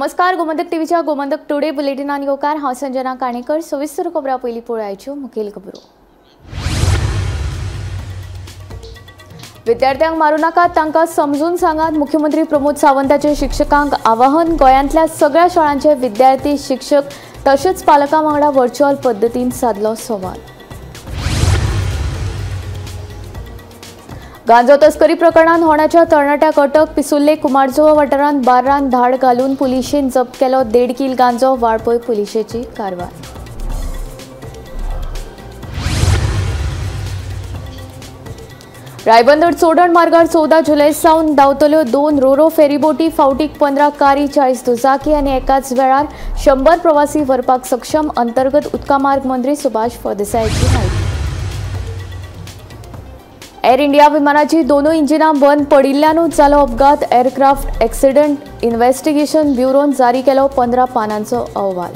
नमस्कार, गोमंतक टीव्हीच्या गोमंतक टुडे बुलेटिनान येवकार. हांव संजना काणेकर. सविस्तर खबरां पयलीं पळोवयाच्यो मुखेल खबरो. विद्यार्थ्यांक मारूं नाकात, तांकां समजून सांगात. मुख्यमंत्री प्रमोद सावंताचे शिक्षकांक आवाहन. गोंयांतल्या सगळ्या शाळांचे विद्यार्थी, शिक्षक तशेंच पालकां वांगडा व्हर्च्युअल पद्दतीन सादलो संवाद. गांजो तस्करी प्रकरणात होण्याच्या तरणाट्याक अटक. पिसुल्ले कुमारजुवा वाठारांत बार्रान धाड घालून पुलिशेन जप्त केलो 1.5 कील गांजो. वाळपय पुलिशेची कारवाय. रायबंदर चोडण मार्गार 14 जुलय सावन धांवतल्यो 2 रोरो फेरीबोटी. फावटीक 15 कारी, 40 दुचाकी आनी एकाच वेळार 100 प्रवासी व्हरपाक सक्षम. अंतर्गत उदका मार्ग मंत्री सुभाष फळदेसायाची म्हायती. एअर इंडिया विमानाची दोनूय इंजिनां बंद पडिल्ल्यानूच जालो अपघात. एअरक्राफ्ट एक्सिडंट इन्व्हेस्टिगेशन ब्युरोन जारी केलो 15 पानांचो अहवाल.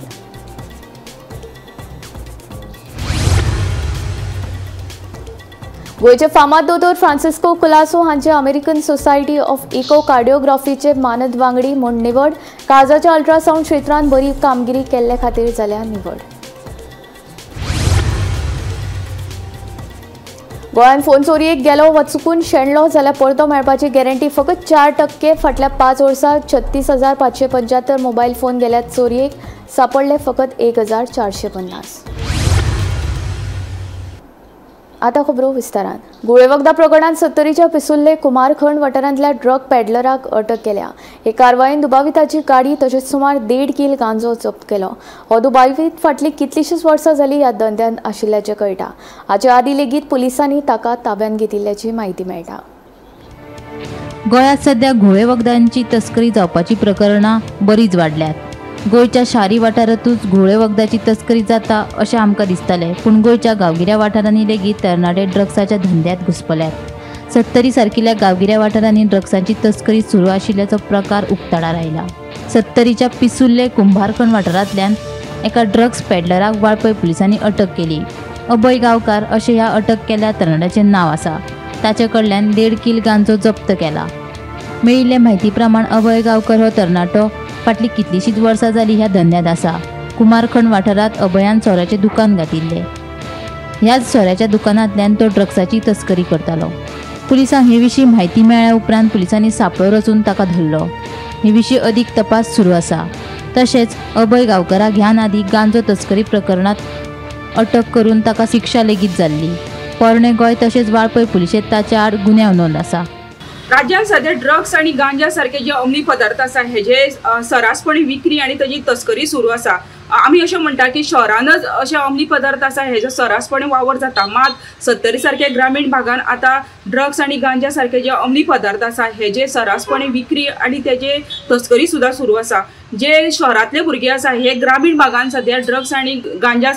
गोंयचे फामाद दोतोर फ्रांसिस्को कुलासो हांचे अमेरिकन सोसायटी ऑफ इको कार्डिओग्राफीचे मानद वांगडी म्हूण निवड. काळजाच्या अल्ट्रासावंड क्षेत्रांत बरी कामगिरी केल्ले खातीर जाल्या निवड. गोंयांत फोन चोरयेक गेलो वा चुकून शेणलो जाल्यार परतो मेळपाची गॅरंटी फकत 4%. फाटल्या 5 वर्सां 36,575 मोबायल फोन गेल्यात चोरयेक, सापडले फकत 1,450. आतां खबरो विस्तारान. गुळेवखदां प्रकरणांत सत्तरीच्या पिसुल्ले कुमारखंड वाठारांतल्या ड्रग पॅडलराक अटक केल्या. हे कारवायेन दुबाविताची गाडी तशेंच सुमार 1.5 कील गांजो जप्त केलो. हो दुबावीत फाटलीं कितलींशींच वर्सां जालीं ह्या धंद्यांत आशिल्ल्याचें कळटा. हाचे आदीं लेगीत पुलिसांनी ताका ताब्यांत घेतिल्ल्याची म्हायती मेळटा. गोंयांत सध्या घुंवळे वखदांची तस्करी जावपाची प्रकरणां बरीच वाडल्यात. गोंयच्या शारी वाठारांतूच घुंवळे वखदाची तस्करी जाता अशें आमकां दिसतालें, पूण गोंयच्या गांवगिऱ्या वाठारांनी लेगीत तरणाटे ड्रग्साच्या धंद्यांत घुस्पल्यात. सत्तरी सारकिल्ल्या गांवगिऱ्या वाठारांनी ड्रग्सांची तस्करी सुरू आशिल्ल्याचो प्रकार उक्ताडार आयला. सत्तरीच्या पिसुल्ले कुंभारखंड वाठारांतल्यान एका ड्रग्स पॅडलराक वाळपय पुलिसांनी अटक केली. अभय गांवकार अशें ह्या अटक केल्ल्या तरणाट्याचें नांव आसा. ताचे कडल्यान 1.5 कील गांजो जप्त केला. मेळिल्ले म्हायती प्रमाण अभय गांवकर हो तरणाटो फाटलीं कितलींशींच वर्सां जालीं ह्या धंद्यांत आसा. कुमारखंड वाठारांत अभयान सोऱ्याचें दुकान घातिल्लें. ह्याच सोऱ्याच्या दुकानांतल्यान तो ड्रग्साची तस्करी करतालो. पुलिसांक हे विशीं म्हायती मेळ्ळ्या उपरांत पुलिसांनी सांपळो रचून ताका धरलो. हे विशीं अदीक तपास सुरू आसा. तशेंच अभय गांवकराक ह्यान आदीं गांजो तस्करी प्रकरणांत अटक करून ताका शिक्षा लेगीत जाल्ली. पोरणें गोंय तशेंच वाळपय पुलिशेंत ताच्या आड गुन्यांव नोंद आसा. राज्यांत सध्या ड्रग्स आनी गांजा सारखे जे अंमली पदार्थ आसा हेजे सरासपणी विक्री आनी ताजी तस्करी सुरू आसा. आमी अशें म्हणटा की शहरानच अशे अंमली पदार्थ आसा हेजो सरासपणी वावर जाता, मात सत्तरी सारखे ग्रामीण भागान आतां ड्रग्स आनी गांजा सारखे जे अंमली पदार्थ आसा हेजे सरासपणी विक्री आनी तेजे तस्करी सुद्दां सुरू आसा. जे शहरांतले भुरगे आसा हे ग्रामीण भागान सध्या ड्रग्स आनी गांजा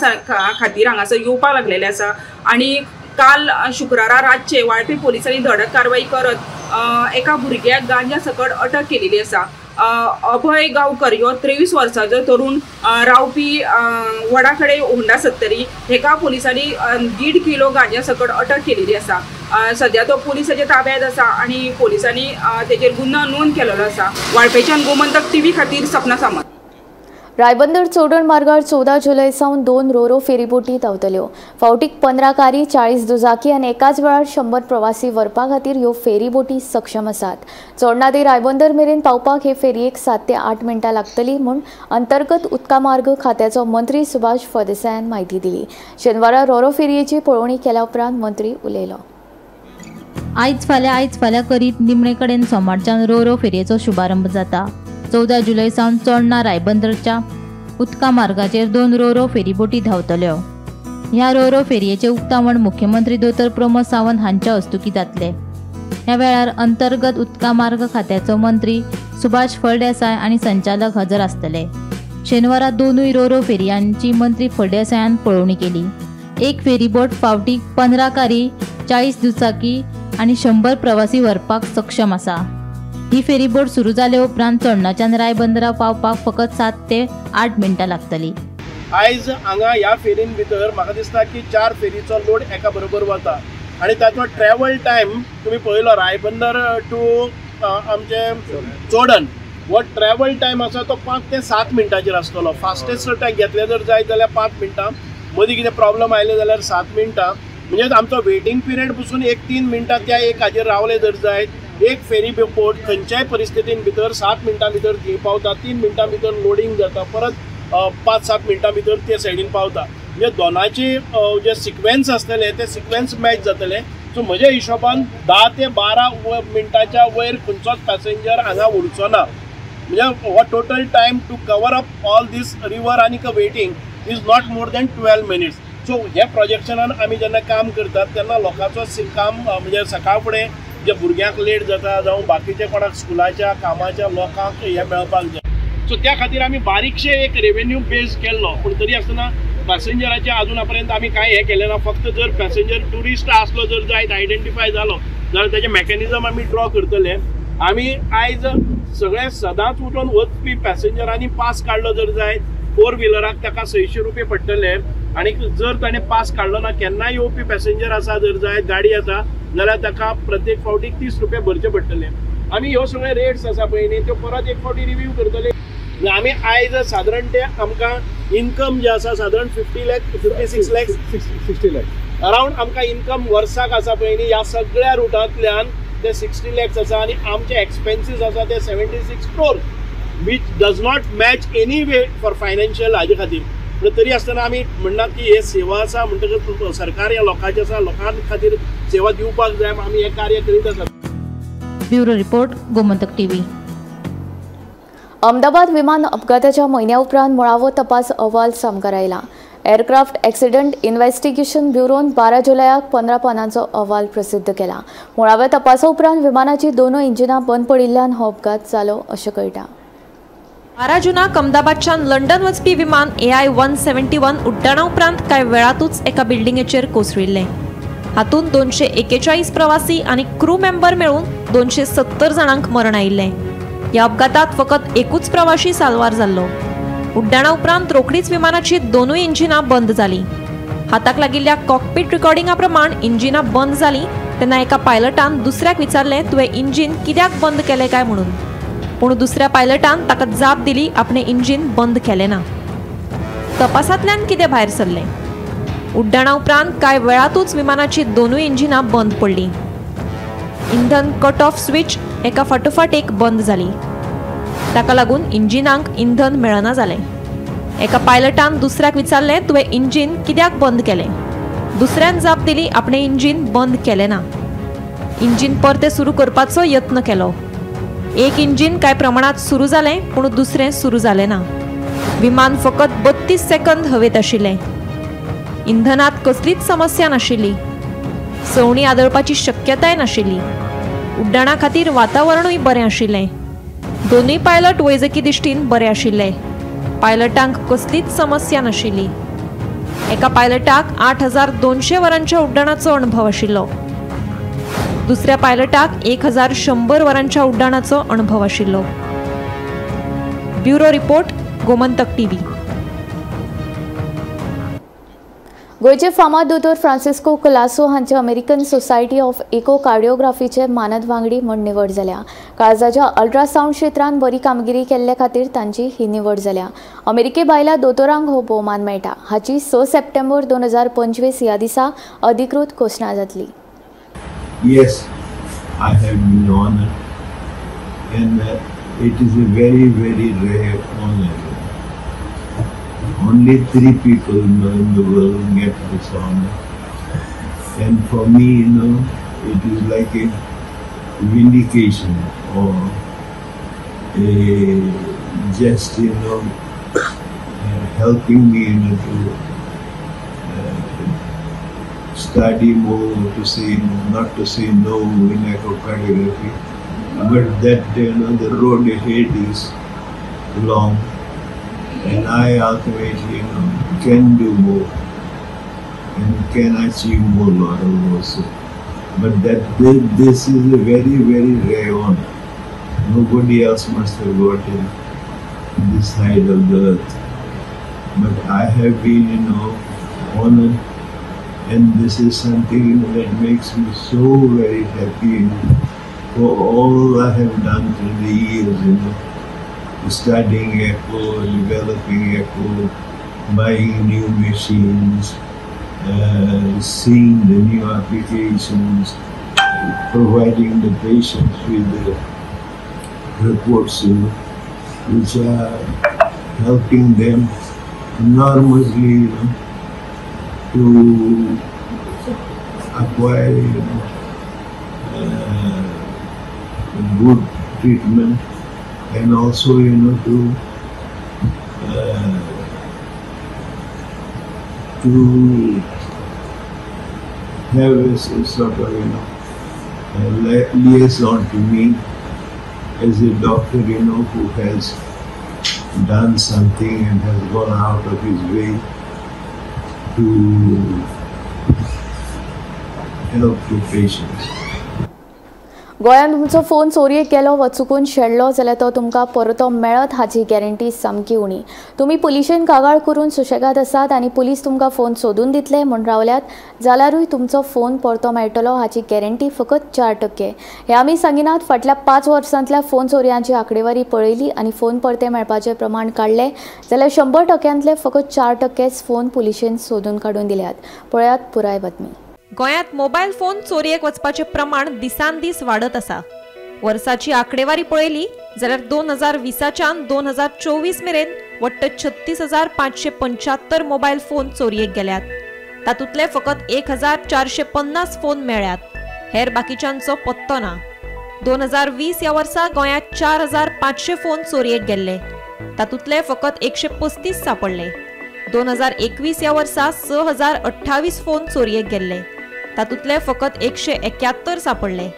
खातीर हांगासर येवपाक लागलेले आसा. आनी काल शुक्रारा रातचे वाळपी पोलिसांनी धडक कारवाई करत एका भुरग्याक गांजा सकट अटक केलेली आसा. अभय गांवकर ह्यो 23 वर्सांचो तरुण रावपी वडा कडेन होंडा सत्तरी हेका पोलिसांनी 1.5 किलो गांजा सकट अटक केलेली आसा. सद्या तो पोलिसाच्या ताब्यांत आसा आनी पोलिसांनी तेजेर गुन्यांव नोंद केलेलो आसा. वाळपेच्यान गोमंतक टीव्ही खातीर सपना सामंत. रायबंदर चोडण मार्गार 14 जुलय सावन 2 रोरो फेरीबोटी धांवतल्यो. फावटीक 15 कारी, 40 दुचाकी आनी एकाच वेळार 100 प्रवासी व्हरपा खातीर ह्यो फेरीबोटी सक्षम आसात. चोडणा ते रायबंदर मेरेन पावपाक हे फेरयेक 7 ते 8 मिनटां लागतली म्हूण अंतर्गत उदका मार्ग खात्याचो मंत्री सुभाष फळदेसायान म्हायती दिली. शेनवारा रोरो फेरयेची पळोवणी केल्या उपरांत मंत्री उलयलो. आयज फाल्यां करीत निमणे कडेन सोमारच्यान रोरो फेरयेचो शुभारंभ जाता. 14 जुलय सावन चोडणा रायबंदरच्या उदका मार्गाचेर 2 रोरो फेरीबोटी धांवतल्यो. ह्या रोरो फेरयेचें उक्तावण मुख्यमंत्री दोतोर प्रमोद सावंत हांच्या हस्तुकीं जातलें. ह्या वेळार अंतर्गत उदका मार्ग खात्याचो मंत्री सुभाष फळदेसाय आनी संचालक हजर आसतले. शेनवारा दोनूय रोरो फेरयांची मंत्री फळदेसायान पळोवणी केली. एक फेरीबोट फावटीक 15 कारी, 40 दुचाकी आनी 100 प्रवासी व्हरपाक सक्षम आसा. ही फेरीबोट सुरू जाले उपरांत चोडणाच्यान रायबंदरा पावपाक फकत 7 ते 8 मिनटां लागतली. आयज हांगा ह्या फेरीन भितर म्हाका दिसता की 4 फेरीचो लोड एका बरोबर वता आनी ताचो ट्रॅवल टायम तुमी पळयलो रायबंदर टू आमचे चोडण हो ट्रॅवल टायम आसा तो 5 ते 7 मिनटांचेर आसतलो. फास्टेस्ट टायम घेतले जर जायत जाल्यार 5 मिनटां, मदीं कितें प्रॉब्लम आयले जाल्यार 7 मिनटां, म्हणजे आमचो वेटींग पिरियड पसून 1-3 मिनटां त्या एक हाजेर रावले जर जायत, एक फेरी बोट खंयच्याय परिस्थितीन भितर 7 मिनटां भितर थंय पावता, 3 मिनटां भितर लोडींग जाता, परत 5-7 मिनटां भितर ते सायडीन पावता. म्हणजे दोनाचे जे सिक्वेन्स आसतले ते सिक्वेन्स मॅच जातले. सो म्हज्या हिशोबान 10 ते 12 मिनटाच्या वयर खंयचोच पॅसेंजर हांगा उरचो ना. म्हणजे हो total time to cover up all this river आनी waiting is not more than 12 minutes. So हे प्रोजेक्शनान आमी जेन्ना काम करतात तेन्ना लोकांचो काम म्हणजे सकाळ फुडें जे भुरग्यांक लेट जाता जावं बाकीचे कोणाक स्कुलाच्या कामाच्या लोकांक हें मेळपाक जाय. सो त्या खातीर आमी बारीकशे एक रेवेन्यू बेज केल्लो, पूण तरी आसतना पॅसेंजराचे अजून पर्यंत आमी कांय हें केलें ना. फक्त जर पॅसेंजर ट्युरिस्ट आसलो जर जायत आयडेंटिफाय जालो जाल्यार तेजें मॅकॅनिजम आमी ड्रॉ करतले. आमी आयज सगळे सदांच उठून वचपी पॅसेंजरांनी पास काडलो जर जायत 4 व्हिलराक ताका 600 रुपये पडटले, आनी जर ताणें पास काडलो ना केन्नाय येवपी पॅसेंजर आसा जर जायत गाडी येता जाल्यार ताका प्रत्येक फावटीक 30 रुपये भरचे पडटले. आमी ह्यो सगळे रेट्स आसा पळय न्ही त्यो परत एक फावटी रिव्यू करतले. आमी आयज सादारण ते आमकां इनकम जे आसा सादारण 50 लाख 56 लाख 60 लाख अरावंड आमकां इनकम वर्साक आसा पळय न्ही ह्या सगळ्या रुटांतल्यान ते 60 लॅक्स आसा, आनी आमचे एक्सपेन्सीस आसा ते 76 crore, which does not match any way for financial हाजे खातीर. पूण तरी आसतना आमी म्हणनात की हे सेवा आसा म्हणटकच सरकार ह्या लोकांचे आसा, लोकां खातीर सेवा दिवपाक जाय, आमी हें कार्य करीत आसात. Bureau report, Gomantak TV. Ahmedabad विमान अपघाताच्या म्हयन्या उपरांत मुळावो तपास अहवाल सामकार आयला. एअरक्राफ्ट एक्सिडंट इन्व्हेस्टिगेशन ब्युरोन 12 जुलयाक 15 पानांचो अहवाल प्रसिद्ध केला. मुळाव्या तपासा उपरांत विमानाची दोनूय इंजिनां बंद पडिल्ल्यान हो अपघात जालो अशें कळटा. 12 जूनाक अहमदाबादच्यान लंडन वचपी विमान AI 171 उड्डाणा उपरांत कांय वेळातूच एका बिल्डिंगेचेर कोसळिल्लें. हातूंत 241 प्रवासी आनी क्रू मेंबर मेळून 270 जाणांक मरण आयिल्लें. ह्या अपघातात फकत एकूच प्रवाशी साल्वार जाल्लो. उड्डाणा उपरांत रोखडीच विमानाची दोनूय इंजिनां बंद जालीं. हाताक लागिल्ल्या कॉकपीट रिकॉर्डिंगा प्रमाण इंजिनां बंद जालीं तेन्ना एका पायलटान दुसऱ्याक विचारलें, तुवें इंजीन कित्याक बंद केलें काय म्हणून. पूण दुसऱ्या पायलटान ताका जाप दिली, आपणें इंजीन बंद केलें ना. तपासांतल्यान कितें भायर सरलें? उड्डाणा उपरांत कांय वेळातूच विमानाची दोनूय इंजिनां बंद पडलीं. इंधन कट ऑफ स्विच एका फाटोफाट एक बंद जाली. ताका लागून इंजिनांक इंधन मेळना जालें. एका पायलटान दुसऱ्याक विचारलें, तुवें इंजीन कित्याक बंद केलें? दुसऱ्यान जाप दिली, आपणें इंजीन बंद केलें ना. इंजीन परतें सुरू करपाचो यत्न केलो. एक इंजीन कांय प्रमाणांत सुरू जालें, पूण दुसरें सुरू जालें ना. विमान फकत 32 सेकंद हवेत आशिल्लें. इंधनांत कसलीच समस्या नाशिल्ली. सवणीं आदळपाची शक्यताय नाशिल्ली. उड्डाणा खातीर वातावरणूय बरें आशिल्लें. दोनूय पायलट वैजकी दृश्टीन बरे आशिल्ले. पायलटांक कसलीच समस्या नाशिल्ली. एका पायलटाक 8200 वरांच्या उड्डाणाचो अणभव आशिल्लो. दुसऱ्या पायलटाक 1100 वरांच्या उड्डाणाचो अणभव आशिल्लो. Bureau report, Gomantak TV. गोंयचे फामाद दोतोर फ्रांसिस्को कलासो हांचे अमेरिकन सोसायटी ऑफ इकोकार्डिओग्राफीचे मानद वांगडी म्हूण निवड जाल्या. काळजाच्या अल्ट्रासावंड क्षेत्रांत बरी कामगिरी केल्ले खातीर तांची ही निवड जाल्या. अमेरिके भायल्या दोतोरांक हो भोवमान मेळटा. हाची 6 सप्टेंबर 2025 ह्या दिसा अधिकृत घोशणा जातली. Yes, I have been honored, and it is a very, very rare honor. Only 3 people in the world get this honor, and for me, you know, it is like a vindication or a just, you know, helping me, you know, to study more, to say not to say no in echocardiography, but that, you know, the road ahead is long, and I ultimately, you know, can do more and can achieve more laurel also. But that this is a very, very rare honor. Nobody else must have gotten this side of the earth. But I have been, you know, honored, and this is something, you know, that makes me so very happy, you know, for all I have done through the years, you know, Studying echo, developing echo, buying new machines, seeing the new applications, providing the patients with the reports, you know, which are helping them enormously, you know, to acquire, you know, good treatment, and also, you know, to have a sort of, you know, a liaison to me as a doctor, you know, who has done something and has gone out of his way to help the patients. गोंयांत तुमचो phone चोरयेक गेलो वा चुकून शेणलो जाल्यार तो तुमकां परतो मेळत हाची गॅरंटी सामकी उणी. तुमी पुलिशेन कागाळ करून सुशेगाद आसात आनी पुलीस तुमकां फोन सोदून दितले म्हूण रावल्यात जाल्यारूय तुमचो फोन परतो मेळटलो हाची गॅरंटी फकत 4%. हे आमी सांगिनात. फाटल्या 5 वर्सांतल्या फोन चोरयांची आंकडेवारी पळयली आनी फोन परते मेळपाचें प्रमाण काडलें जाल्यार 100% फकत 4% फोन पुलिशेन सोदून काडून दिल्यात. पळयात पुराय बातमी. गोंयांत मोबायल फोन चोरयेक वचपाचें प्रमाण दिसान दीस वाडत आसा. वर्साची आंकडेवारी पळयली जाल्यार 2020च्यान 2024 मेरेन वट्ट 36,575 मोबायल फोन चोरयेक गेल्यात. तातूंतले फकत 1,450 फोन मेळ्ळ्यात, हेर बाकीच्यांचो पत्तो ना. 2020 ह्या वर्सा गोंयांत 4,500 फोन चोरयेक गेल्ले, तातूंतले फकत 135 सापडले. 2021 ह्या वर्सा 6,028 फोन चोरयेक गेल्ले, तातूंतले फकत 171 सापडले.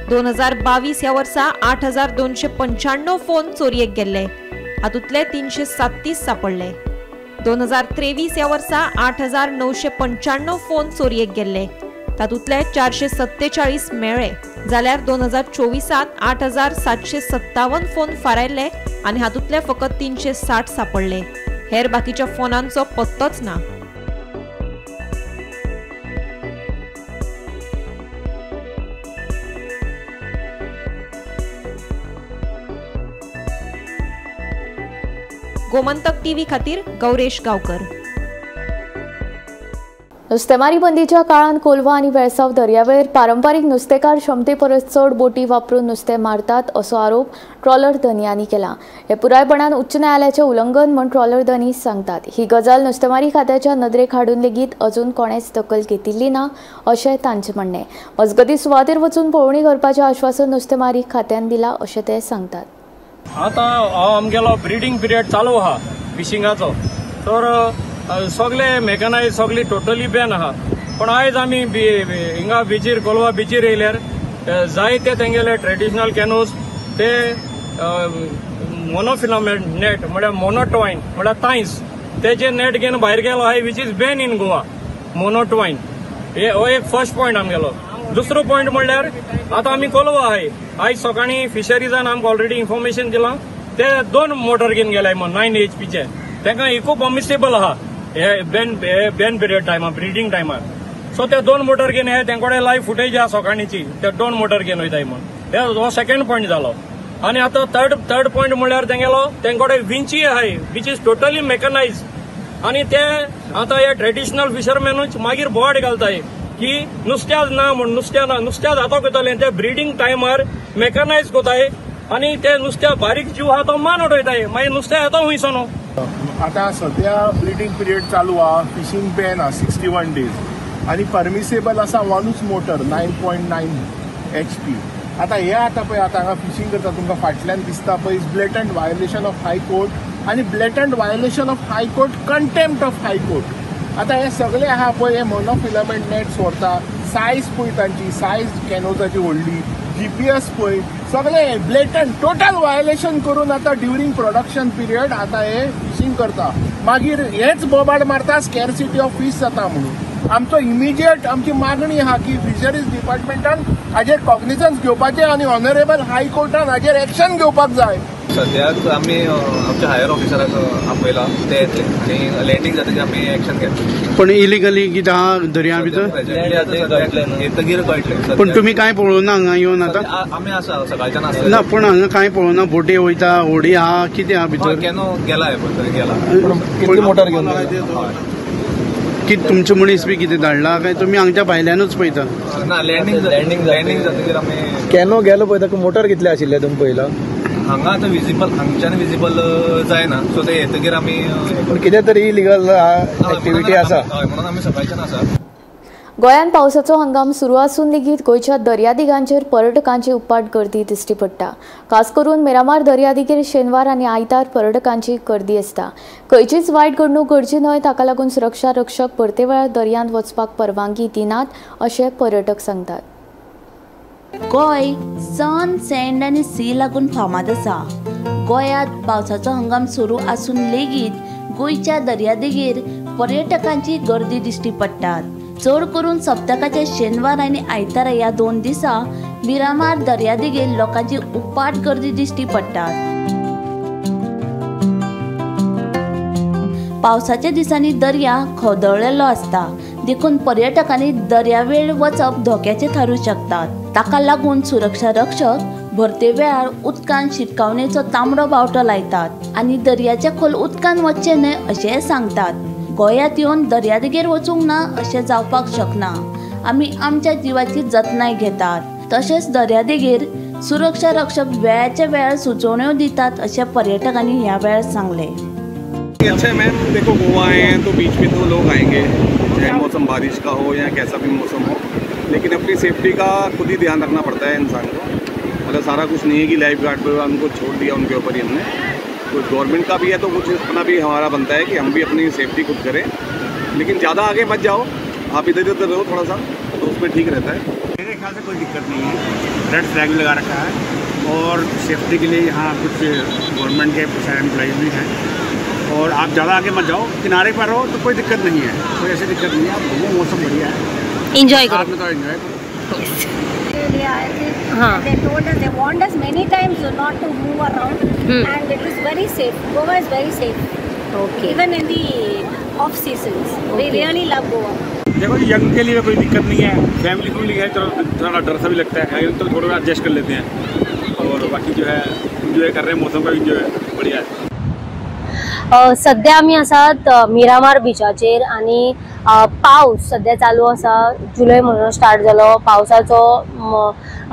2022 ह्या वर्सा 8,295 फोन चोरयेक गेल्ले, हातूंतले 337 सापडले. 2023 ह्या वर्सा 8,995 फोन चोरयेक गेल्ले, तातूंतले 447 मेळ्ळे. जाल्यार 2024 8,757 फोन फारायल्ले आनी हातूंतले फकत 360 सापडले. हेर बाकीच्या फोनांचो पत्तोच ना. गोमंतक टीव्ही खातीर गौरेश गावकर. नुस्तेमारी बंदीच्या काळांत कोलवा आनी वेळसाव दर्यावेळेर पारंपारीक नुस्तेकार क्षमते परस चड बोटी वापरून नुस्तें मारतात असो आरोप ट्रॉलर धनयांनी केला. हे पुरायपणान उच्च न्यायालयाचें उल्लंघन म्हूण ट्रॉलर धनी सांगतात. ही गजाल नुस्तेमारी खात्याच्या नदरेक हाडून लेगीत अजून कोणेच दखल घेतिल्ली ना अशें तांचें म्हणणें. मजगतीं सुवातेर वचून पळोवणी करपाचें आश्वासन नुस्तेमारी खात्यान दिलां अशें ते सांगतात. आतां हो आमगेलो ब्रिडींग पिरियड चालू आहा फिशिंगाचो, तर सगळे मेकनायज सगळी टोटली बॅन आहा. पण आयज आमी हिंगा बिचीर कोलवा बिचीर येयल्यार जायते तेंगेले ट्रेडिशनल कॅनोज ते मोनोफिलामेंट नेट म्हळ्यार मोनोटवायन म्हळ्यार तांयस तेजे नेट घेवन भायर गेलो आहाय, which is ban in Goa. Monotwine हे हो एक फर्स्ट पॉयंट आमगेलो. दुसरो पॉयंट म्हणल्यार आतां आमी कोलवा आहाय, आयज सकाळीं फिशरीजान आमकां ऑलरेडी इन्फॉर्मेशन दिलां ते 2 मोटर घेवन गेले म्हण 9 HPचे, तांकां इको परमिसेबल आहा हे बॅन पिरियड टायमार ब्रिडींग टायमार. सो ते 2 मोटर घेवन हे तेंकडे लायव्ह फुटेज आहा सकाळींची, ते 2 मोटर घेवन वयताय म्हण. हे हो सेकंड पॉयंट जालो. आनी आतां थर्ड पॉयंट म्हणल्यार तेंगेलो तेंकडे विंची आहाय which is totally mechanised, आनी ते आतां हे ट्रेडिशनल फिशरमॅनूच मागीर बोवाड घालताय की नुस्त्याच ना म्हूण, नुस्त्या ना, नुस्त्या जातो करताले ते ब्रिडींग टायमार मेकनायज कोताय आनी ते नुस्त्या बारीक जीव आहा तो मान उडयताय, मागीर नुस्त्या येता हुंयसो न्हू. आतां सद्या ब्रिडींग पिरियड चालू आहा, फिशींग बॅन आहा 61 डेज आनी परमिसेबल आसा वनूच मोटर 9.9 HP. आतां हे आतां पळय आतां हांगा फिशींग करता तुमकां फाटल्यान दिसता पळय is blatant violation of high court आनी blatant violation of high court, contempt of high court. आतां हे सगळे आहा पळय हे मोनोफिलामेंट नेट्स व्हरता, सायज पळय तांची, सायज कॅनोजाची व्हडली, GPS पळय, सगळे ब्लेटंट टोटल व्हायोलेशन करून आतां ड्युरींग प्रोडक्शन पिरियड आतां हे फिशींग करता. मागीर हेच बोबाड मारता स्कॅरसिटी ऑफ फीश जाता म्हणून. आमचो इमिजिएट आमची मागणी आहा की फिशरीज डिपार्टमेंटान हाजेर कॉग्निजन्स घेवपाचें आनी ऑनरेबल हायकोर्टान हाजेर एक्शन घेवपाक जाय. सद्याक आमी आमच्या हायर ऑफिसराक आपयला, ते येतले आनी लँडींग जातकीर आमी एक्शन घेतले. पण इलिगली कितें आहा दर्या भितर येतकीर कळटलें. पण तुमी कांय पळोवना हांगा येवन? आतां आमी आसा सकाळच्यान आसा ना, पण हांगा कांय पळोवना. बोटी वयता, होडी आहा, कितें आहा भितर? कॅनो गेला पळय, गेला. कितली मोटर घेवन कितें तुमचे मनीस बी कितें धाडला काय तुमी हांगच्या भायल्यानूच पळयता? ना, लँडींग जातकीर आमी कॅनो गेलो पळय, ताका मोटर कितले आशिल्ले तुमी पळयला? हांगा आतां विजिबल, हांगच्यान विजिबल जायना, सो ते येतकीर आमी. पूण कितें तरी इलिगल एक्टिविटी आसा म्हणून आमी सकाळच्यान आसा. गोंयांत पावसाचो हंगाम सुरू आसून लेगीत गोंयच्या दर्यादिगांचेर पर्यटकांची उपाट गर्दी दिश्टी पडटा. खास करून मिरामार दर्यादिगेर शेनवार आनी आयतार पर्यटकांची गर्दी आसता. खंयचीच वायट घडणूक घडची न्हय ताका लागून सुरक्षा रक्षक भरते वेळार दर्यांत वचपाक परवानगी दिनात अशें पर्यटक सांगतात. गोंय सन, सँड आनी सी लागून फामाद आसा. गोंयांत पावसाचो हंगाम सुरू आसून लेगीत गोंयच्या दर्यादेगेर पर्यटकांची गर्दी दिश्टी पडटात. चड करून सप्तकाच्या शेनवार आनी आयतारा ह्या 2 दिसा मिरामार दर्यादेगेर लोकांची उपाट गर्दी दिश्टी पडटात. पावसाच्या दिसांनी दर्या खवदळलेलो आसता, देखून पर्यटकांनी दर्यावेळ वचप धोक्याचें थारूं शकतात. ताका लागून सुरक्षा रक्षक भरते वेळार उदकान शिटकावणेचो तांबडो बावटो लायतात आनी दर्याच्या खोल उदकान वचचें न्हय अशेंय सांगतात. गोंयांत येवन दर्यादेगेर वचूंक ना अशें जावपाक शकना. आमी आमच्या जिवाची जतनाय घेतात. तशेंच दर्यादेगेर सुरक्षा रक्षक वेळाच्या वेळार सुचोवण्यो दितात अशें पर्यटकांनी ह्या वेळार सांगलें. अच्छा है मैम, देखो गोवा आए हैं तो बीच में तो लोग आएंगे, चाहे मौसम बारिश का हो या कैसा भी मौसम हो, लेकिन अपनी सेफ्टी का खुद ही ध्यान रखना पड़ता है इंसान को. मतलब सारा कुछ नहीं है कि लाइफ गार्ड पर उनको छोड़ दिया, उनके ऊपर ही हमने कुछ गवर्नमेंट का भी है तो कुछ अपना भी हमारा बनता है कि हम भी अपनी सेफ्टी खुद करें. लेकिन ज़्यादा आगे मत जाओ, आप इधर उधर रहो थोड़ा सा तो उसमें ठीक रहता है. मेरे ख्याल से कोई दिक्कत नहीं है, रेड फ्लैग भी लगा रखा है और सेफ्टी के लिए यहाँ कुछ गवर्नमेंट के एम्प्लॉइज भी हैं. और आप ज़्यादा आगे मत जाओ, किनारे पर रहो तो कोई दिक्कत नहीं है, कोई ऐसी दिक्कत नहीं है. आप घूमो, मौसम बढ़िया है, एंजॉय करो. में तो एंजॉय करो. हाँ. They told us, they warned us many times not to move around, and it is very safe. Goa is very safe. Okay. Even in the off seasons, we really love Goa. देखो young K लिए कोई दिक्कत नहीं है, family फूमिली है तो थोड़ा डर सा भी लगता है, यंग तो थोड़ा एडजस्ट कर लेते हैं और बाकी जो है इंजॉय कर रहे हैं, मौसम का इंजॉय बढ़िया है. सध्या आमी आसात मिरामार बिचाचेर आनी पावस सध्या चालू आसा. जुलय म्हयनो स्टार्ट जालो, पावसाचो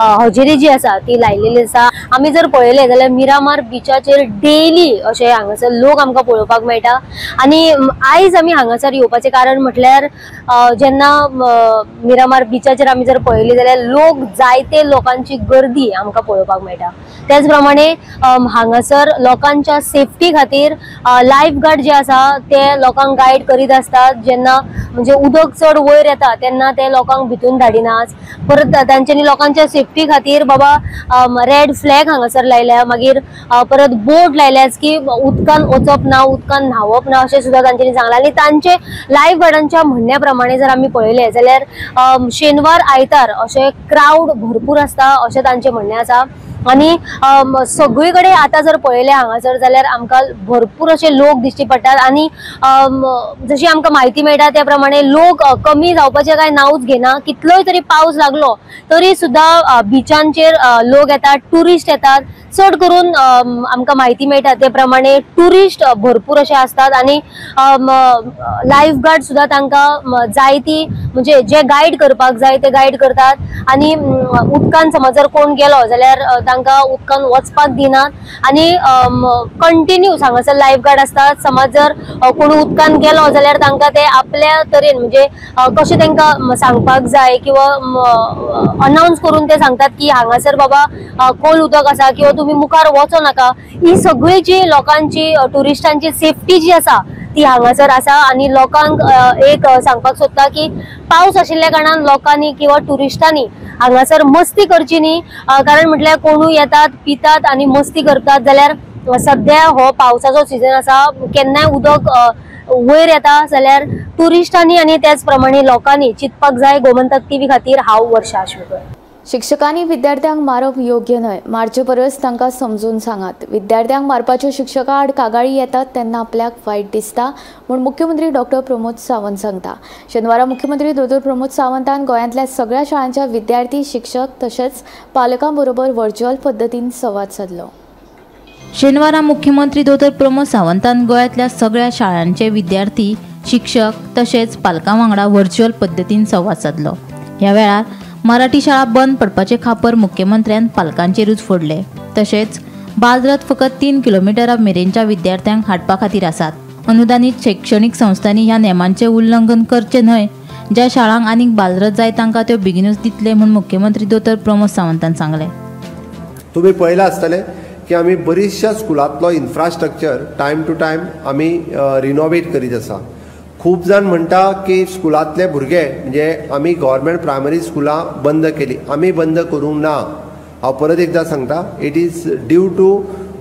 हजेरी जी आसा ती लायलेली आसा. आमी जर पळयलें जाल्यार मिरामार बिचाचेर डेली अशें हांगासर लोक आमकां पळोवपाक मेळटा. आनी आयज आमी हांगासर येवपाचें कारण म्हटल्यार जेन्ना मिरामार बिचाचेर आमी जर पळयली जाल्यार लोक जायते लोकांची गर्दी आमकां पळोवपाक मेळटा. त्याच प्रमाणे हांगासर लोकांच्या सेफ्टी खातीर लायफ गार्ड जे आसा ते लोकांक गायड करीत आसतात. जेन्ना म्हणजे उदक चड वयर येता तेन्ना ते लोकांक भितून धाडिनात. परत तांच्यांनी लोकांच्या सेफ्टी खातीर बाबा रेड फ्लॅग हांगासर लायल्या, मागीर परत बोर्ड लायल्याच की उदकान वचप ना, उदकान न्हांवप ना अशें सुद्दां तांच्यांनी सांगलां. आनी तांचे लायफ गार्डांच्या म्हणण्या प्रमाणे जर आमी पळयलें जाल्यार शेनवार आयतार अशें क्रावड भरपूर आसता अशें तांचें म्हणणें आसा. आनी सगळे कडेन आतां जर पळयलें हांगासर जाल्यार आमकां भरपूर अशे लोक दिश्टी पडटात. आनी जशी आमकां म्हायती मेळटा त्या प्रमाणे लोक कमी जावपाचें कांय नांवूच घेना. कितलोय तरी पावस लागलो तरी सुद्दां बिचांचेर लोक येतात, ट्युरिस्ट येतात. चड करून आमकां म्हायती मेळटा ते प्रमाणे ट्युरिस्ट भरपूर अशे आसतात. आनी लायफ गार्ड सुद्दां तांकां जायती म्हणजे जे गायड करपाक जाय ते गायड करतात. आनी उदकान समज जर कोण गेलो जाल्यार तांकां उदकान वचपाक दिनात. आनी कंटिन्यूस हांगासर लायफ गार्ड आसतात. समज जर कोण उदकान गेलो जाल्यार तांकां ते आपल्या तरेन म्हणजे कशें तांकां सांगपाक जाय किंवा अनावन्स करून ते सांगतात की हांगासर बाबा खोल उदक आसा किंवा तुमी मुखार वचो नाका. ही सगळी जी लोकांची ट्युरिस्टांची सेफ्टी जी आसा ती हांगासर आसा. आनी लोकांक एक सांगपाक सोदता की पावस आशिल्ल्या कारणान लोकांनी किंवा ट्युरिस्टांनी हांगासर मस्ती करची न्ही, कारण म्हटल्यार कोणूय येतात, पितात आनी मस्ती करतात. जाल्यार सद्या हो पावसाचो सिजन आसा, केन्नाय उदक वयर येता जाल्यार ट्युरिस्टांनी आनी त्याच प्रमाणे लोकांनी चिंतपाक जाय. गोमंतक टीव्ही खातीर हांव वर्षा आश्वेकर. शिक्षकांनी विद्यार्थ्यांक मारप योग्य न्हय, मारचे परस तांकां समजून सांगात। विद्यार्थ्यांक मारपाच्यो शिक्षकां आड कागाळी येतात तेन्ना आपल्याक वायट दिसता म्हूण मुख्यमंत्री डॉक्टर प्रमोद सावंत सांगता। शेनवारा मुख्यमंत्री दोतोर प्रमोद सावंतान गोंयांतल्या सगळ्या शाळांच्या विद्यार्थी, शिक्षक तशेंच पालकां बरोबर व्हर्च्युअल पद्दतीन संवाद सादलो। शेनवारा मुख्यमंत्री दोतोर प्रमोद सावंतान गोंयांतल्या सगळ्या शाळांचे विद्यार्थी, शिक्षक तशेंच पालकां वांगडा व्हर्च्युअल पद्दतीन संवाद सादलो। ह्या वेळार मराठी शाळा बंद पडपाचे खापर मुख्यमंत्र्यान पालकांचेरूच फोडले। तशेंच बालरथ फकत 3 किलोमिटरा मेरेनच्या विद्यार्थ्यांक हाडपा खातीर आसात। अनुदानीत शैक्षणीक संस्थांनी ह्या नेमांचें उल्लंघन करचें न्हय। ज्या शाळांक आनीक बालरथ जाय तांकां त्यो बेगीनूच दितले म्हूण मुख्यमंत्री दोतोर प्रमोद सावंतान सांगलें। तुमी पळयलां आसतलें की आमी बरीचश्या स्कुलांतलो इन्फ्रास्ट्रक्चर टायम टू टायम आमी रिनोवेट करीत आसा। खूब जाण म्हणटा की स्कुलांतले भुरगे म्हणजे आमी गव्हर्मेंट प्रायमरी स्कुलां बंद केली, आमी बंद करूंक ना। हांव परत एकदां सांगता, it is due to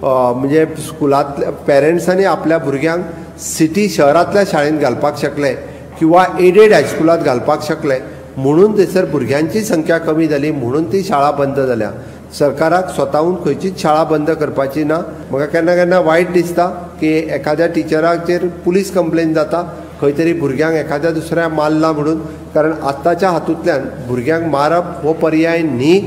म्हणजे स्कुलांतल्या पेरंट्सांनी आपल्या भुरग्यांक सिटी शहरांतल्या शाळेंत घालपाक शकले किंवा एडेड हायस्कुलांत घालपाक शकले म्हणून थंयसर भुरग्यांची संख्या कमी जाली म्हणून ती शाळा बंद जाल्या। सरकाराक स्वताहून खंयचीच शाळा बंद करपाची ना। म्हाका केन्ना केन्ना वायट दिसता की एखाद्या टिचराचेर पुलीस कंप्लेन जाता, खंय तरी भुरग्यांक एखाद्या दुसऱ्या मारला म्हणून, कारण आतांच्या हातूंतल्यान भुरग्यांक मारप हो पर्याय न्ही।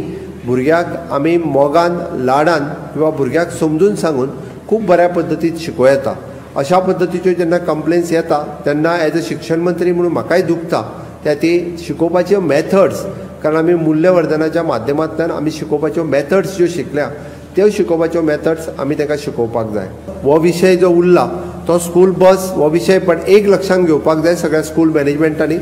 भुरग्याक आमी मोगान, लाडान किंवा भुरग्याक समजून सांगून खूब बऱ्या पद्दतीन शिकोवं येता। अशा पद्दतीच्यो जेन्ना कंप्लेन्स येता तेन्ना एज अ शिक्षण मंत्री म्हणून म्हाकाय दुखता त्या ती शिकोवपाच्यो मॅथड्स, कारण आमी मूल्यवर्धनाच्या माध्यमांतल्यान आमी शिकोवपाच्यो मॅथड्स ज्यो शिकल्या त्यो शिकोवपाच्यो मॅथड्स आमी तांकां शिकोवपाक जाय। हो विशय जो उरला तो स्कूल बस हो विशय, पण एक लक्षांत घेवपाक जाय सगळ्या स्कूल मॅनेजमेंटांनी,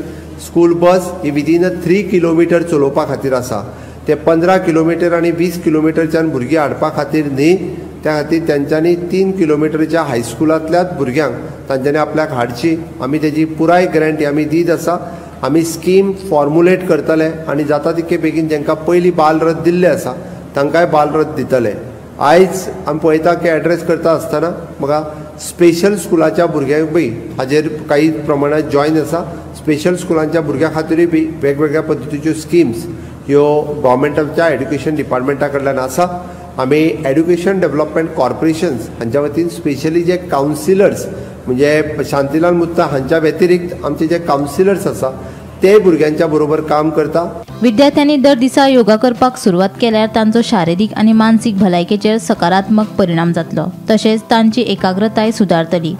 स्कूल बस ही विदीन अ 3 किलोमिटर चलोवपा खातीर आसा। ते 15 किलोमिटर आनी 20 किलोमिटरच्यान भुरगीं हाडपा खातीर न्ही, त्या खातीर तेंच्यांनी 3 किलोमिटरच्या हायस्कुलांतल्याच भुरग्यांक तांच्यांनी आपल्याक हाडची। आमी तेजी पुराय ग्रँटी आमी दीत आसा। आमी स्कीम फॉर्मुलेट करतले आनी जाता तितके बेगीन जांकां पयलीं बालरथ दिल्ले आसा तांकांय बालरथ दितले। आयज आमी पळयता की एड्रेस करता आसतना म्हाका स्पेशल स्कुलाच्या भुरग्यांक बी हाजेर काही प्रमाणांत जॉयन आसा। स्पेशल स्कुलांच्या भुरग्यां खातीरूय बी वेगवेगळ्या पद्दतीच्यो स्किम्स ह्यो गव्हर्मेंटाच्या एड्युकेशन डिपार्टमेंटा कडल्यान आसा। आमी एड्युकेशन डेव्हलपमेंट कॉर्पोरेशन्स हांच्या वतीन स्पेशली जे कावन्सिलर्स म्हणजे शांतीलाल मुत्ता हांच्या व्यतिरिक्त आमचे जे कावन्सिलर्स आसा ते भुरग्यांच्या बरोबर काम करता। विद्यार्थ्यांनी दर दिसा योगा करपाक सुरवात केल्यार तांचो शारिरीक आनी मानसीक भलायकेचेर सकारात्मक परिणाम जातलो, तशेंच तांची एकाग्रताय सुदारतली।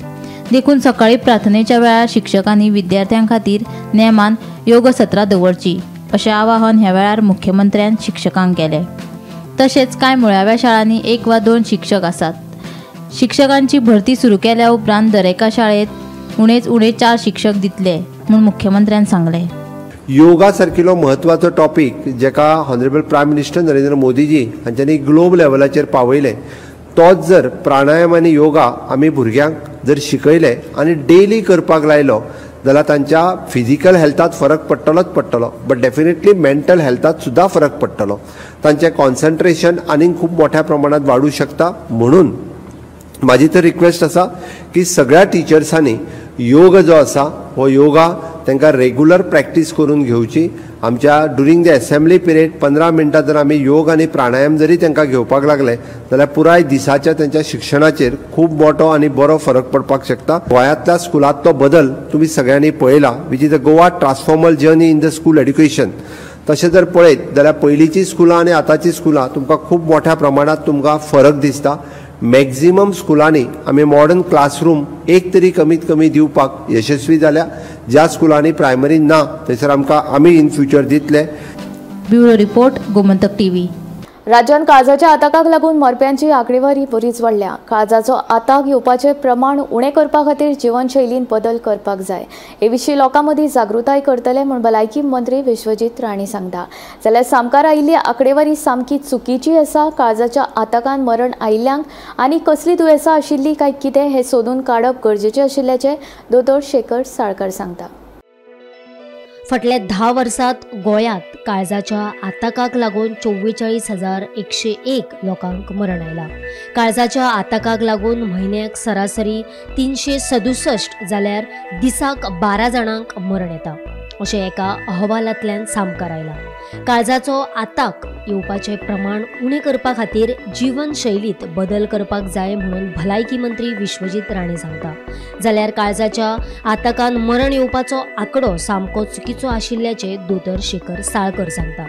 देखून सकाळी प्रार्थनेच्या वेळार शिक्षकांनी विद्यार्थ्यां खातीर नेमान योग सत्रां दवरची अशें आवाहन ह्या वेळार मुख्यमंत्र्यान शिक्षकांक केलें। तशेंच कांय मुळाव्या शाळांनी 1 वा 2 शिक्षक आसात। शिक्षकांची भरती सुरू केल्या उपरांत दरेका शाळेत उणेच उणे 4 शिक्षक दितले म्हूण मुख्यमंत्र्यान सांगलें। योगा सारकिलो म्हत्वाचो टॉपीक जेका honourable prime minister Narendra Modiji हांच्यांनी ग्लोब लेवलाचेर पावयलें, तोच जर प्राणायाम आनी योगा आमी भुरग्यांक जर शिकयले आनी डेली करपाक लायलो जाल्यार तांच्या फिजिकल हेल्थात फरक पडटलोच पडटलो, बट डेफिनेटली मेंटल हेल्थात सुद्दां फरक पडटलो। तांचें कॉन्सन्ट्रेशन आनीक खूब मोठ्या प्रमाणात वाडूं शकता। म्हणून म्हाजी तर रिक्वेस्ट आसा की सगळ्या टिचर्सांनी योग जो आसा हो योगा तांकां रेगुलर प्रॅक्टीस करून घेवची। आमच्या ड्युरींग the असेंब्ली पिरियड 15 मिनटां जर आमी योग आनी प्राणायाम जरी तांकां घेवपाक लागले जाल्यार पुराय दिसाच्या तांच्या शिक्षणाचेर खूब मोठो आनी बरो फरक पडपाक शकता। गोंयांतल्या स्कुलांतलो बदल तुमी सगळ्यांनी पळयला, which is a Goa transformal journey in the school education. तशें जर पळयत जाल्यार पयलींची स्कुलां आनी आतांची स्कुलां तुमकां खूब मोठ्या प्रमाणांत तुमकां फरक दिसता। मॅक्झिमम स्कुलांनी आमी मॉडर्न क्लासरूम एक तरी कमीत कमी दिवपाक यशस्वी जाल्या। ज्या स्कुलांनी प्रायमरी ना थंयसर आमकां आमी इन फ्युचर दितले। Bureau report, Gomantak TV. राज्यांत काळजाच्या आताकाक लागून मरप्यांची आंकडेवारी बरीच वाडल्या। काळजाचो आताक येवपाचें प्रमाण उणें करपा खातीर जिवनशैलीन बदल करपाक जाय। हे विशीं लोकां मदीं जागृताय करतले म्हूण भलायकी मंत्री विश्वजीत राणे सांगता। जाल्यार सामकार आयिल्ली आंकडेवारी सामकी चुकीची आसा। काळजाच्या आताकान मरण आयिल्ल्यांक आनी कसली दुयेंसां आशिल्लीं काय कितें हें सोदून काडप गरजेचें आशिल्ल्याचें दोतोर शेखर साळकार सांगता। फाटल्या 10 वर्सांत गोंयांत काळजाच्या आताकाक लागून 44,101 लोकांक मरण आयलां। काळजाच्या आताकाक लागून म्हयन्याक सरासरी 367 जाल्यार दिसाक 12 जाणांक मरण येता अशें एका अहवालांतल्यान सामकार आयलां। काळजाचो आताक येवपाचें प्रमाण उणें करपा खातीर जीवनशैलीत बदल करपाक जाय म्हणून भलायकी मंत्री विश्वजीत राणे सांगता. जाल्यार काळजाच्या आताकान मरण येवपाचो आंकडो सामको चुकीचो आशिल्ल्याचें दोतोर शेखर साळकर सांगता.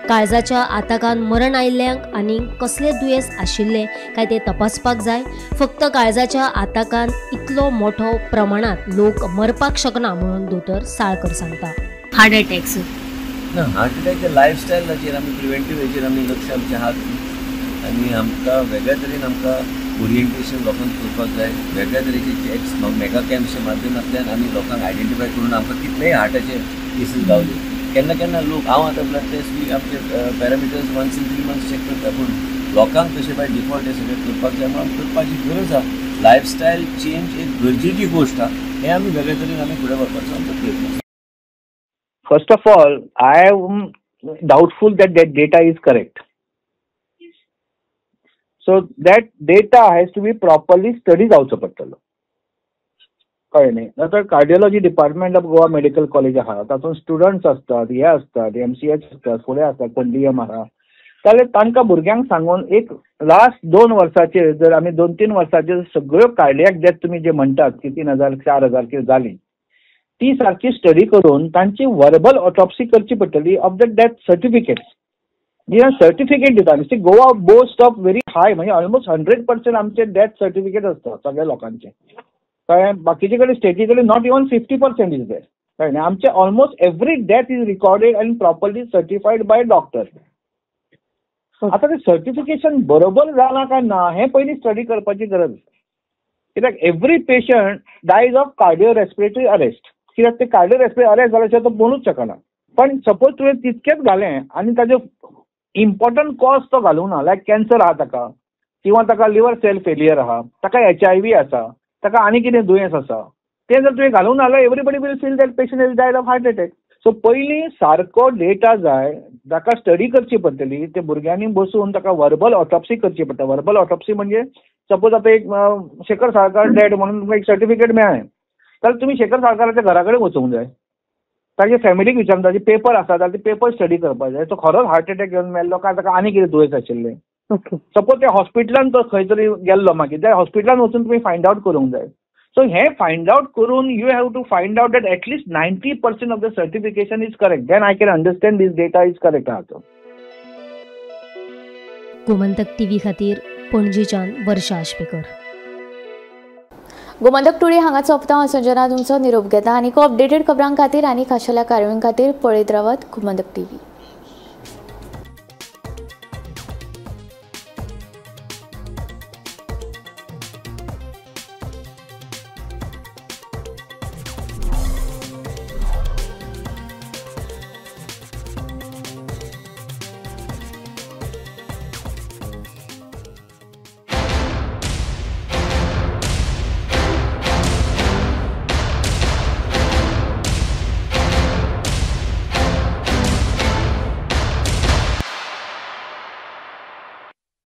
काळजाच्या आताकान मरण आयिल्ल्यांक आनी कसले दुयेंस आशिल्ले काय ते तपासपाक जाय. फक्त काळजाच्या आताकान इतलो मोठो प्रमाणांत लोक मरपाक शकना म्हणून दोतोर साळकर सांगता. हार्ट अटॅक्स ना, हार्ट अटॅकच्या लायफस्टायलाचेर आमी प्रिवेंटीव हेचेर आमी लक्ष आमचें आहा आनी आमकां वेगळ्या तरेन आमकां ओरिएंटेशन लोकांक करपाक जाय. वेगळ्या तरेचे चॅक्स मेगा कॅम्पच्या माध्यमांतल्यान आमी लोकांक आयडेंटिफाय करून आमकां कितलेय हार्टाचे केसीस गावले. केन्ना केन्ना लोक हांव आतां ब्लड टेस्ट बी आमचे parameters once in 3 months check करता, पूण लोकांक तशें बाय डिफॉल्ट हें सगळें करपाक जाय म्हणून करपाची गरज आहा. लायफस्टायल चेंज एक गरजेची गोश्ट आहा, हें आमी वेगळे तरेन आमी फुडें व्हरपाचो आमचो प्रयत्न आसा. First of all, I am doubtful that that data is correct. So that data has to be properly studied जावचो पडटलो, कळ्ळें न्ही. आतां cardiology department of Goa medical college आहा, तातूंत स्टुडंट्स आसतात, हे आसतात, MCH आसतात, फुडें आसतात, पणजीएम आहा. जाल्यार तांकां भुरग्यांक सांगून एक लास्ट 2 वर्साचेर जर आमी 2-3 वर्साचेर सगळ्यो कार्डियक डेथ तुमी जे म्हणटात की 3,000 4,000 कितें जाली ती सारकी स्टडी करून तांची वर्बल ऑटोप्सी करची पडटली ऑफ the death certificates. जेन्ना सर्टिफिकेट दिता न्ही, Goa boast of very high, म्हणजे ऑलमोस्ट 100% आमचे डेथ सर्टिफिकेट आसता सगळ्या लोकांचे, कळ्ळें. बाकीचे कडेन स्टेटी कडेन not even 50% is there, कळ्ळें न्ही. आमचे almost every death is recorded and properly certified by doctor. आतां तें सर्टिफिकेशन बरोबर जालां काय ना हें पयलीं स्टडी करपाची गरज आसा. कित्याक every patient dies of cardio respiratory arrest. कित्याक ते कार्डियो रेस्पिरेटरी अरेस्ट जाल्यार तो बनूच शकना. पण सपोज तुवें तितकेंच घालें आनी ताजें इम्पॉर्टंट कॉज तो घालूंक ना, लायक कॅन्सर आहा ताका, किंवा ताका लिवर सेल फेलियर आहा, ताका HIV आसा, ताका आनी कितें दुयेंस आसा, तें जर तुवें घालूंक ना जाल्यार everybody will feel that patient is died of heart attack. So पयलीं सारको डेटा जाय, ताका स्टडी करची पडटली, ते भुरग्यांनी बसून ताका वर्बल ऑटोप्सी करची पडटा. वर्बल ऑटोप्सी म्हणजे सपोज आतां एक शेखर साळकार डेड म्हणून तुमकां एक सर्टिफिकेट मेळ्ळें जाल्यार तुमी शेखर साळकाराच्या घरा कडेन वचूंक जाय, ताजे फॅमिलीक विचारून ताजे पेपर आसा जाल्यार ते पेपर स्टडी करपाक जाय, तो खरोच हार्ट अटॅक येवन मेल्लो काय ताका आनी कितें दुयेंस आशिल्लें. सपोज त्या हॉस्पिटलान तो खंय तरी गेल्लो, मागीर त्या हॉस्पिटलान वचून तुमी फायंड आवट करूंक जाय. सो हें फायंड आवट करून you have to find out that at least 90% of the certification is correct, then I can understand this data is correct आहा तो. गोमंतक टीव्ही खातीर पणजेच्यान वर्षा आशपेकर. गोमंतक टुडे हांगा सोंपता. हांव संजना तुमचो निरोप घेता आनी अपडेटेड खबरां खातीर आनी खाशेल्या कार्यावळीं खातीर पळयत रावात गोमंतक टीव्ही.